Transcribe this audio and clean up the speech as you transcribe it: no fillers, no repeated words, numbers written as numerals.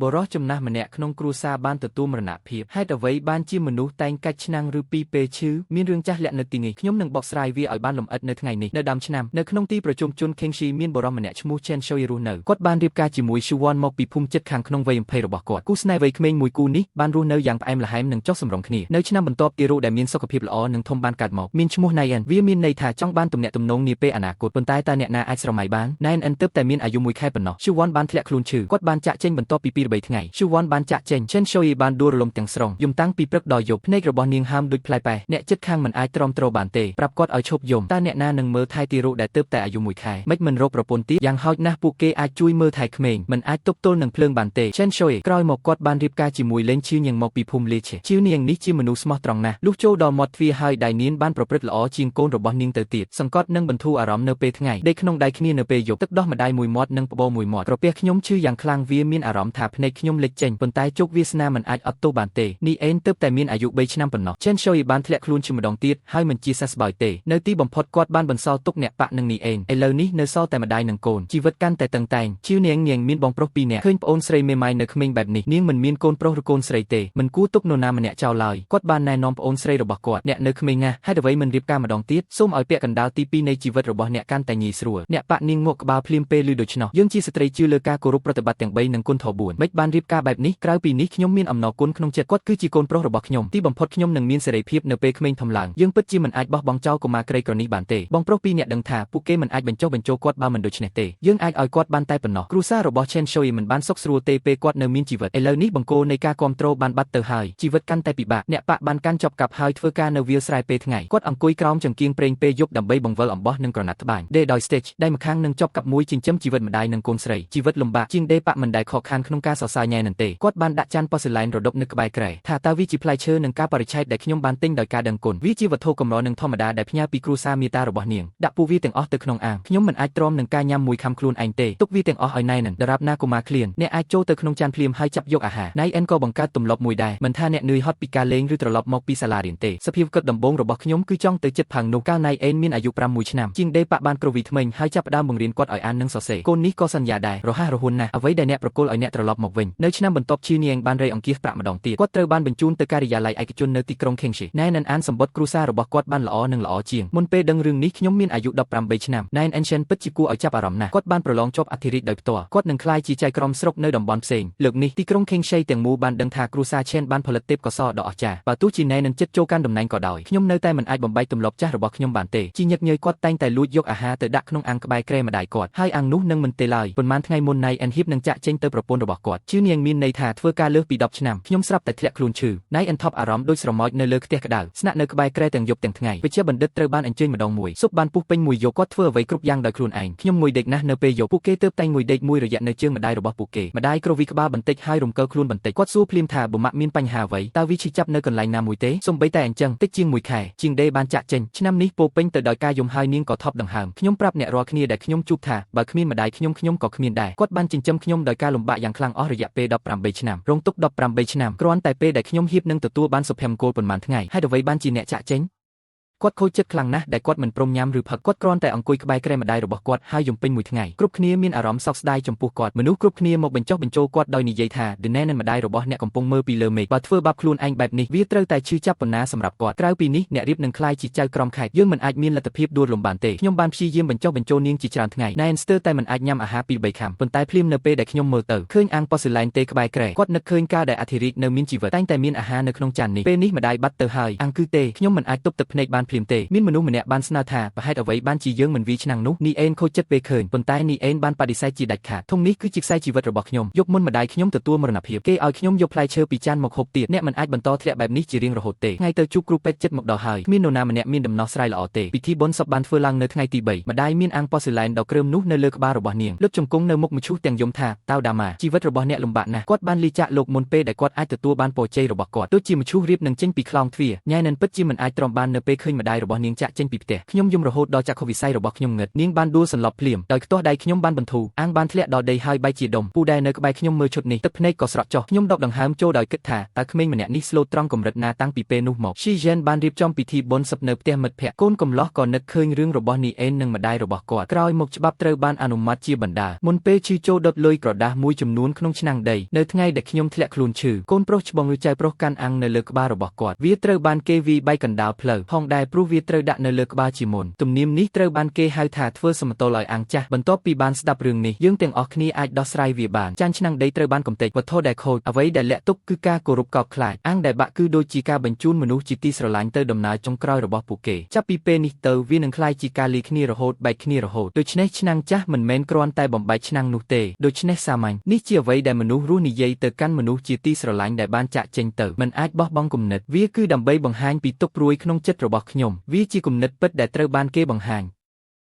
បុរសចំណាស់ម្នាក់ក្នុងគ្រួសារបានទទួលមរណភាពហេតុអ្វីបានជាមនុស្សតែងកាច់ឆ្នាំងឬពីពេលឈឺមានរឿងចាស់លាក់នៅទីនេះខ្ញុំនឹងបកស្រាយវាឲ្យបានលម្អិតនៅថ្ងៃនេះនៅដើមឆ្នាំនៅក្នុងទីប្រជុំជន Kengshi មានបុរសម្នាក់ឈ្មោះ Chen Shui រស់នៅគាត់បានរៀបការជាមួយ Shu Wan មកពីភូមិជិតខាងក្នុងវ័យ20របស់គាត់គូស្នេហ៍វ័យក្មេងមួយគូនេះបានរស់នៅយ៉ាងផ្អែមល្ហែមនិងចុះសម្រុងគ្នានៅឆ្នាំបន្ទាប់ទារកដែលមានសុខភាពល្អនិងធំបានកើតមកមានឈ្មោះ Nyan វាមានន័យថាចង់បានទំនាក់ទំនងនាពេលអនាគតប៉ុន្តែតើអ្នកណាអាចស្រមៃបាន Nyan ទើបតែមានអាយុ1ខែប៉ុណ្ណោះ Shu Wan បានធ្លាក់ខ្លួនឈឺគាត់បានចាក់ចេញបន្ទាប់ពី2-3ថ្ងៃ Shu Wan បានចាក់ចេញ Chen Shui បានដួលរលំទាំងស្រុងយំតាំងពីព្រឹកដល់យប់ភ្នែករបស់នាងហើមដូចផ្លែប៉េះអ្នកជិតខាងមិនអាចទ្រាំទ្របានទេប្រាប់គាត់ឲ្យឈប់យំតើអ្នកណានឹងមើលថែទារកដែលទើបតែអាយុ1ខែមិនមិនរកប្រពន្ធទៀតយ៉ាងហោចណាស់ពួកគេអាចជួយមើលថែក្មេងមិនអាចទប់ទល់នឹងភ្លើងបានទេ Chen Shui ក្រោយមកគាត់បានរៀបការជាមួយលេងឈីវញៀងមកពីភូមិលាឆេឈីវញៀងនេះជាមនុស្សស្មោះត្រង់ណាស់លុះចូលដល់មាត់ទ្វារហើយដៃនាងបានប្រព្រឹត្តល្អជាងកូនរបស់នាងទៅទៀតសង្កត់និងបន្ធូរអារម្មណ៍នៅពេលថ្ងៃដេកក្នុងដៃគ្នានៅពេលយប់ទឹកដោះម្ដាយមួយមាត់និងប្បោមួយមាត់ក្រពះខ្ញុំឈឺយ៉ាងខ្លាំងវាមានអារម្មណ៍ថាភ្នែកខ្ញុំលេចចេញប៉ុន្តែជោគវាសនាមិនអាចអត់ទោសបានទេនេះអេនទើបតែមានអាយុ3ឆ្នាំប៉ុណ្ណោះ Chen Shui បានធ្លាក់ខ្លួនជាម្ដងទៀតហើយមិនជាសះស្បើយទេនៅទីបំផុតគាត់បានបន្សល់ទុកអ្នកប៉ាក់និងនេះអេនឥឡូវនេះនៅសល់តែម្ដាយនិងកូនជីវិតកាន់តែតឹងតែងជីវនាងនាងមានបងប្រុស2នាក់ឃើញប្អូនស្រីមេម៉ាយនៅក្មេងបែបនេះនាងមិនមានកូនប្រុសឬកូនស្រីទេមិនគួរទុកនរណាម្នាក់ចោលឡើយគាត់បានណែនាំប្អូនស្រីរបស់គាត់អ្នកនៅក្មេងណាស់ហេតុអ្វីមិនរៀបការម្ដងទៀតសូមឲ្យពាក់កណ្ដាលទី2នៃជីវិតរបស់អ្នកកាន់តែងាយស្រួលអ្នកប៉ាក់នាងងក់ក្បាលភ្លាមពេលឮដូច្នោះយើងជាស្ត្រីជឿលើការគោរពប្រតិបត្តិទាំង3និងគុណធម៌4មិនបានរៀបការបែបនេះក្រៅពីនេះខ្ញុំមានអំណរគុណក្នុងចិត្តគាត់គឺជាកូនប្រុសរបស់ខ្ញុំទីបំផុតខ្ញុំនឹងមានសេរីភាពនៅពេលក្មេងធំឡើងយើងពិតជាមិនអាចបោះបង់ចោលកុមារក្រីក្រនេះបានទេបងប្រុសពីរអ្នកដឹងថាពួកគេមិនអាចបញ្ចុះបញ្ចូលគាត់បើមិនដូច្នេះទេយើងអាចឲ្យគាត់បានតែប៉ុណ្ណោះគ្រួសាររបស់ Chen Shui មិនបានសុខស្រួលទេពេលគាត់នៅមានជីវិតឥឡូវនេះបង្គោលនៃការគាំទ្របានបាត់ទៅហើយជីវិតកាន់តែពិបាកអ្នកប៉ាក់បានកាន់ចប់កាប់ហើយធ្វើការនៅវាលស្រែពេលថ្ងៃគាត់អង្គុយក្រោមចង្គៀងប្រេងពេលយប់ដើម្បីបង្វិលអំបោះនិងក្រណាត់ត្បាញដេដោយ Stitch ដៃម្ខាងនឹងចប់កាប់មួយចិញ្ចឹមជីវិតម្ដាយនិងកូនស្រីជីវិតលំបាកជាងដេប៉ាក់មិនដែលខកខានក្នុងការសរសើរញ៉ែនឹងទេគាត់បានដាក់ចានប៉ូសេឡែនរដុបនៅក្បែរគ្រែថាតើវាជាផ្លែឈើនិងការបរិច្ឆេទដែលខ្ញុំបានទិញដោយការដឹងគុណវាជាវត្ថុកម្រនិងធម្មតាដែលផ្ញើពីគ្រួសារមេតារបស់នាងដាក់ពួកវាទាំងអស់ទៅក្នុងអាងខ្ញុំមិនអាចទ្រាំនឹងការញ៉ាំមួយខាំខ្លួនឯងទេទុកវាទាំងអស់ឲ្យណែនឹងដរាបណាកុមារឃ្លានអ្នកអាចចូលទៅក្នុងចានភ្លាមហើយចាប់យកអាហារណៃអិនក៏បង្កើតទម្លាប់មួយដែរមិនថាអ្នកនឿយហត់ពីការលេងឬត្រឡប់មកពីសាលារៀនទេសភាពគិតដំបូងរបស់ខ្ញុំគឺចង់ទៅចិត្តផាងនោះកាលណៃអេនមានអាយុ6ឆ្នាំជាងដេប៉ាក់បានគ្រវីថ្មិញហើយចាប់ផ្ដើមបង្រៀនគាត់ឲ្យអាននិងសរសេរកូននេះក៏សន្យាដែររហ័សរហួនណាស់អ្វីដែលអ្នកប្រគល់ឲ្យអ្នកត្រឡប់មកវិញនៅឆ្នាំបន្ទាប់ឈីនាងបានរៃអង្គាសប្រាក់ម្ដងទៀតគាត់ត្រូវបានបញ្ជូនទៅការិយាល័យឯកជននៅទីក្រុង Kengshi ណែនអានសម្បត្តិគ្រួសាររបស់គាត់បានល្អនិងល្អជាងមុនពេលដឹងរឿងនេះខ្ញុំមានអាយុ18ឆ្នាំណែនអេន Shen ពិតជាគួរឲ្យចាប់អារម្មណ៍ណាស់គាត់បានប្រឡងជាប់អធិរាជដោយផ្ទាល់គាត់នឹងក្លាយជាចៅក្រមស្រុកនៅតំបន់ផ្សេងលើកនេះទីក្រុង Kengshi ទាំងមូលបានដឹងថាគ្រួសារ Chen បានផលិតទេពកោសល្យដ៏អស្ចារ្យបើទោះជាណែនចិត្តចូលកាន់តំណែងក៏ដោយខ្ញុំនៅតែមិនអាចបំបែកទម្លាប់ចាស់របស់ខ្ញុំបានទេជាញឹកញយគាត់តែងតែលួចយកអាហារទៅដាក់ក្នុងអាងក្បែរគ្រែម្ដាយគាត់ហើយអាងនោះនឹងមិនទេឡើយប៉ុន្មានថ្ងៃមុនណៃអិនហ៊ីបនឹងចាក់ចេញទៅប្រពន្ធរបស់គាត់ជឿនាងមានន័យថាធ្វើការលើសពី10ឆ្នាំខ្ញុំស្រាប់តែធ្លាក់ខ្លួនឈឺណៃអិនថប់អារម្មណ៍ដូចស្រមោចនៅលើខ្ទះក្តៅស្នាក់នៅក្បែរគ្រែទាំងយប់ទាំងថ្ងៃវិជ្ជាបណ្ឌិតត្រូវបានអញ្ជើញម្ដងមួយស៊ុបបានពុះពេញមួយយប់គាត់ធ្វើអ្វីគ្រប់យ៉ាងដោយខ្លួនឯងខ្ញុំងុយដេកណាស់នៅពេលយប់ពួកគេទើបតែងងុយដេកមួយរយៈនៅជើងម្ដាយរបស់ពួកគេម្ដាយគ្រវីក្បាលបន្តិចហើយរំកិលខ្លួនបន្តិចគាត់សួរភ្លាមថាបុម៉ាក់មានបញ្ហាអ្វីតើវាឈឺចាប់នៅកន្លែងណាមួយទេសូម្បីតែអញ្ចឹងតិចជាង1ខែជាងដេបានចាក់ចេញឆ្នាំនេះពោពេញទៅដោយការយំហើយនាងក៏ថប់ដង្ហើមខ្ញុំប្រាប់អ្នករាល់គ្នាដែលខ្ញុំជួបថាបើគ្មានម្ដាយខ្ញុំខ្ញុំក៏គ្មានដែរគាត់បានចិញ្ចឹមខ្ញុំដោយការលំបាកយ៉ាងខ្លាំងអស់រយៈពេល18ឆ្នាំរងទុក្ខ18ឆ្នាំគ្រាន់តែពេលដែលខ្ញុំហៀបនឹងទទួលបានសុភមង្គលប៉ុន្មានថ្ងៃហេតុអ្វីបានជាអ្នកចាក់ចេញគាត់ខូចចិត្តខ្លាំងណាស់ដែលគាត់មិនព្រមញ៉ាំឬផឹកគាត់គ្រាន់តែអង្គុយក្បែរគ្រែម្ដាយរបស់គាត់ហើយយំពេញមួយថ្ងៃគ្រប់គ្នាមានអារម្មណ៍សោកស្ដាយចំពោះគាត់មនុស្សគ្រប់គ្នាមកបញ្ចុះបញ្ចូលគាត់ដោយនិយាយថាឌីណែនិងម្ដាយរបស់អ្នកកំពុងមើលពីលើមេឃបើធ្វើបាបខ្លួនឯងបែបនេះវាត្រូវតែឈឺចាប់ប៉ុណ្ណាសម្រាប់គាត់ក្រៅពីនេះអ្នករៀបនឹងក្លាយជាចៅក្រមខេត្តយើងមិនអាចមានលទ្ធភាពដួលរលំបានទេខ្ញុំបានព្យាយាមបញ្ចុះបញ្ចូលនាងជាច្រើនថ្ងៃណែនស្ទើរតែមិនអាចញ៉ាំអាហារពី3ខាំប៉ុន្តែភ្លាមនៅពេលដែលខ្ញុំមើលទៅឃើញអាងប៉ូសេឡែនទេក្បែរគ្រែគាត់នឹកឃើញការដែលអធិរាជនៅមានជីវិតតែងតែមានអាហារនៅក្នុងចាននេះពេលនេះម្ដាយបាត់ទៅហើយអាងគឺទេខ្ញុំមិនអាចទប់ទឹកភ្នែកបានភ្លាមទេមានមនុស្សម្នាក់បានស្នើថាប្រហែលអ្វីបានជាយើងមិនវាឆ្នាំងនោះនីអេនខូចចិត្តពេលឃើញប៉ុន្តែនីអេនបានបដិសេធជាដាច់ខាតធំនេះគឺជាខ្សែជីវិតរបស់ខ្ញុំយប់មុនម្ដាយខ្ញុំទទួលមរណភាពគេឲ្យខ្ញុំយកផ្លែឈើពីចានមកហូបទៀតអ្នកមិនអាចបន្តធ្លាក់បែបនេះជារៀងរហូតទេថ្ងៃទៅជួបគ្រូពេទ្យចិត្តមកដល់ហើយគ្មាននរណាម្នាក់មានដំណោះស្រាយល្អទេពិធីបុណ្យសពបានធ្វើឡើងនៅថ្ងៃទី3ម្ដាយមានអាងប៉ូសេឡែនដ៏គ្រើមនោះនៅលើក្បាលរបស់នាងលុតជង្គង់នៅមុខមឈូសទាំងយំថាតៅដាម៉ាជីវិតរបស់អ្នកលំបាកណាស់គាត់បានលីចាក់លោកមុនពេលដែលគាត់អាចទទួលបានពរជ័យរបស់គាត់ទោះជាមឈូសរៀបនឹងចេញពីខ្លោងទ្វារញ៉ែនឹងពិតជាមិនអាចទ្រាំបាននៅពេលឃើញ ម្ដាយរបស់នាងចាក់ចេញពីផ្ទះខ្ញុំយំរហូតដល់ចក្ខុវិស័យរបស់ខ្ញុំងឹតនាងបានដួលសន្លប់ភ្លាមដោយខ្ទាស់ដៃខ្ញុំបានបន្ធូរអាងបានធ្លាក់ដល់ដីហើយបែកជាដុំពូដែលនៅក្បែរខ្ញុំមើលឈុតនេះទឹកភ្នែកក៏ស្រក់ចុះខ្ញុំដកដង្ហើមចូលដោយគិតថាតើក្មេងម្នាក់នេះស្លូតត្រង់កម្រិតណាតាំងពីពេលនោះមកស៊ីហ្សែនបានរៀបចំពិធីបុណ្យសពនៅផ្ទះមិត្តភ័ក្តិកូនកំលោះក៏នឹកឃើញរឿងរបស់នីអេននិងម្ដាយរបស់គាត់ក្រោយមកច្បាប់ត្រូវបានអនុម័តជាបណ្ដាមុនពេលឈឺចូលដុតលុយក្រដាសមួយចំនួនក្នុងឆ្នាំងដីនៅថ្ងៃដែលខ្ញុំធ្លាក់ខ្លួនឈឺកូនប្រុសច្បងឬចៅប្រុសកាន់អាំងនៅលើក្បាលរបស់គាត់វាត្រូវបានគេវាយបែកកណ្ដាលផ្លូវផងដែរព្រោះវាត្រូវដាក់នៅលើក្បាលជាមុនទំនៀមនេះត្រូវបានគេហៅថាធ្វើសមតុល្យឲ្យអាំងចាស់បន្ទាប់ពីបានស្ដាប់រឿងនេះយើងទាំងអស់គ្នាអាចដោះស្រាយវាបានចានឆ្នាំងដីត្រូវបានកំទេចវត្ថុដែលខូចអ្វីដែលលាក់ទុកគឺការគោរពកោតខ្លាចអាំងដែលបាក់គឺដូចជាការបញ្ជូនមនុស្សជាទីស្រឡាញ់ទៅដំណើរចុងក្រោយរបស់ពួកគេចាប់ពីពេលនេះទៅវានឹងក្លាយជាការលាគ្នារហូតបែកគ្នារហូតដូច្នេះឆ្នាំងចាស់មិនមែនគ្រាន់តែបំបែកឆ្នាំងនោះទេដូច្នេះសាមញ្ញនេះជាអ្វីដែលមនុស្សរស់និយាយទៅកាន់មនុស្សជាទីស្រឡាញ់ដែលបានចាក់ចេញទៅមិនអាចបោះបង់គំនិតវាគឺដើម្បីបង្ហាញពីទុក្ខព្រួយក្នុងចិត្តរបស់ខ្ញុំវាជាគំនិតពិតដែលត្រូវបានគេបង្ហាញ។